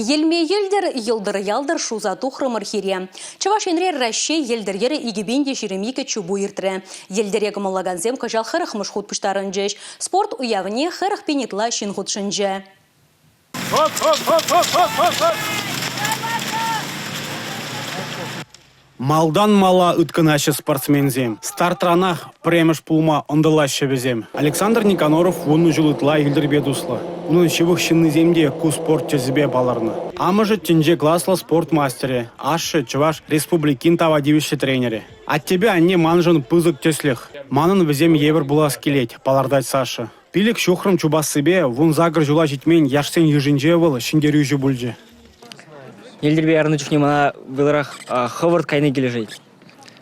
Йӗлме йӗлтӗр, йӑлтӑр-ялтӑр шуса тухрӑмӑр хире. Чӑваш Енре Раҫҫей йӗлтӗр йӗрӗ 2022 чупу иртрӗ. Йӗлтӗре кӑмӑллакансем кӑҫал хӗрӗхмӗш хут пуҫтарӑнчӗҫ. Спорт уявне 40 пин ытла ҫын хутшӑнчӗ. Хоп, хоп, хоп, хоп, хоп, хоп, хоп. Малтан мала ыткӑнаҫҫӗ спортсменсем. Стартранах пӗрремӗш пулма ӑнтӑлаҫҫӗ вӗсем. Александр Никоноров вунӑ ҫул ытла йӗлтӗрпе туслӑ. Унӑн ҫывӑх ҫыннисем те ку спорт тӗсӗпе палӑрнӑ. Амӑшӗ тӗнче класлӑ спорт мастерӗ, ашшӗ Чӑваш Республикин тава тивӗҫлӗ тренерӗ. Аттепе анне маншӑн пысӑк тӗслӗх. Манӑн вӗсем евӗр пулас килет, палӑртать Саша. Пилӗк ҫухрӑм чупассипе 18 ҫула ҫитмен яшсен йышӗнче вӑл ҫӗнтерӳҫӗ пулчӗ. Йӗлтӗрпе ярӑннӑ чухне мана вӑйлӑрах хӑвӑрт кайни килӗшет.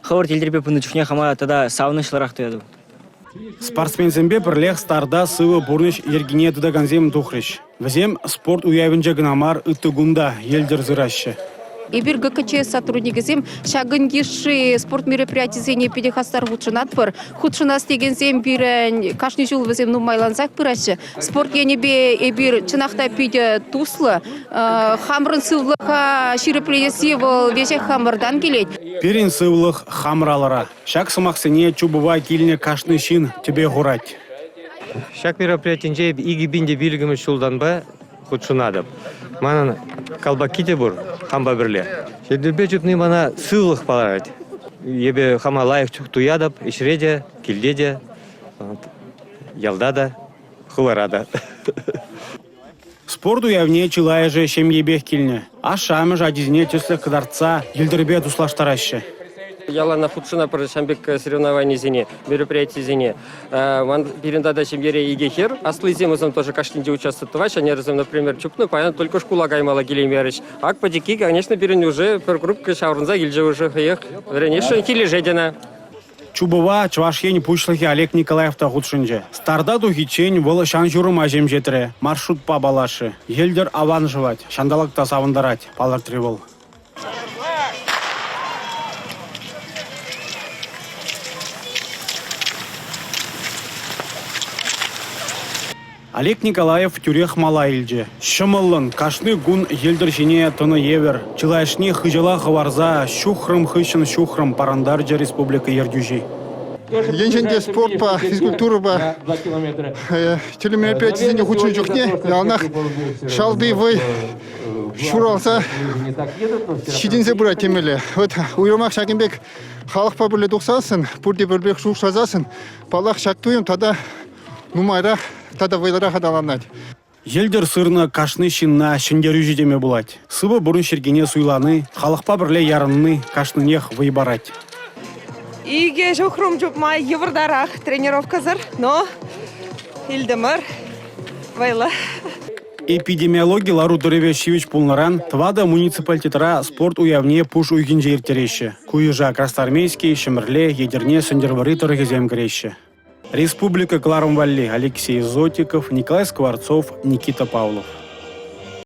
Хӑвӑрт йӗлтӗрпе пынӑ чухне хама тата савӑнӑҫлӑрах туятӑп. Спортсменсемпе пӗрлех старта сывӑ пурнӑҫ йӗркине тытакансем тухрӗҫ. Вӗсем спорт уявӗнче кӑна мар, ытти кун та йӗлтӗр сыраҫҫӗ. Эпир ГКЧС сотрудникӗсем ҫакӑн йышши спорт мероприятисене питӗ хастар хутшӑнатпӑр. Хутшӑнас текенсем пирӗн кашни ҫул вӗсем нумайлансах пыраҫҫӗ. Спорт енӗпе эпир чӑнах та питӗ туслӑ. Хамӑрӑн сывлӑха ҫирӗплетесси вӑл веҫех хамӑртан килет. Пирӗн сывлӑх хамӑр алӑра. Ҫак сӑмахсене чупӑва килнӗ кашни ҫын тӗпе хурать. Ҫак мероприятинче эп 2005 ҫултанпа хутшӑнатӑп. Манӑн колпакки те пур хампа пӗрле. Йӗлтӗрпе чупни мана сывлӑх парать. Эпӗ хама лайӑх туятӑп ӗҫре те, килте те, ялта та, хулара та. Спорт уявне чылайӑшӗ ҫемьепех килнӗ. Ашшӗ-амӑшӗ ачисене тӗслӗх кӑтартса йӗлтӗрпе туслаштараҫҫӗ. Яланах хутшӑнатпӑр ҫавӑн пек соревнованисене, мероприятисене. Ман пирӗн тата ҫемьере икӗ хӗр. Аслисем вӗсем тоже кашнинче участвовать тӑваҫҫӗ. Ӗнер вӗсем, например, чупнӑ, паян только шкула каймалла килеймерӗҫ. Ак пӗчӗкки, конечно, пирӗн уже пӗр группа ҫаврӑнса килчӗ уже хӑех. Вӗренесшӗн килӗшет ӑна. Чупӑва Чӑваш Ен Пуҫлӑхӗ Олег Николаев та хутшӑнчӗ. Старта тухиччен вӑл ҫан-ҫурӑма ҫемҫетрӗ, маршрутпа паллашрӗ. Йӗлтӗр аван шӑвать, ҫанталӑк та савӑнтарать, палӑртрӗ вӑл. Олег Николаев тӳрех мала илчӗ. Ҫӑмӑллӑн кашни кун йӗлтӗр ҫине тӑнӑ евӗр чылайӑшне хыҫала хӑварса ҫухрӑм хыҫҫӑн ҫухрӑм парӑнтарчӗ республика ертӳҫи. Енчен те спортпа, физкультурӑпа тӗрлӗ мероприятисене хутшӑннӑ чухне яланах шалти вӑй ҫуралса ҫитӗнсе пырать темелле. Вот уйрӑмах ҫакӑн пек халӑхпа пӗрле тухсассӑн, пурте пӗр пек шухӑшласассӑн, паллах, ҫак туйӑм тата нумайрах тата вӑйлӑрах аталанать. Йӗлтӗр сырнӑ кашни ҫынна ҫӗнтерӳҫӗ теме пулать. Сывӑ пурнӑҫ йӗркине суйлани, халӑхпа пӗрле ярӑнни кашнинех вӑй парать. Икӗ ҫухрӑм чупма йывӑртарах тренировкӑсӑр, но илтӗмӗр вӑйлӑ. Эпидемиологи лару-тӑрӑвӗ ҫивӗч пулнӑран тӑватӑ муниципалитетра спорт уявне пуш уйӑхӗнче ирттереҫҫӗ. Ку йыша Красноармейски, Ҫӗмӗрле, Етӗрне, Сӗнтӗрвӑрри тӑрӑхӗсем кӗреҫҫӗ. Республика кӑларӑм валли Алексей Зотиков, Николай Скворцов, Никита Павлов.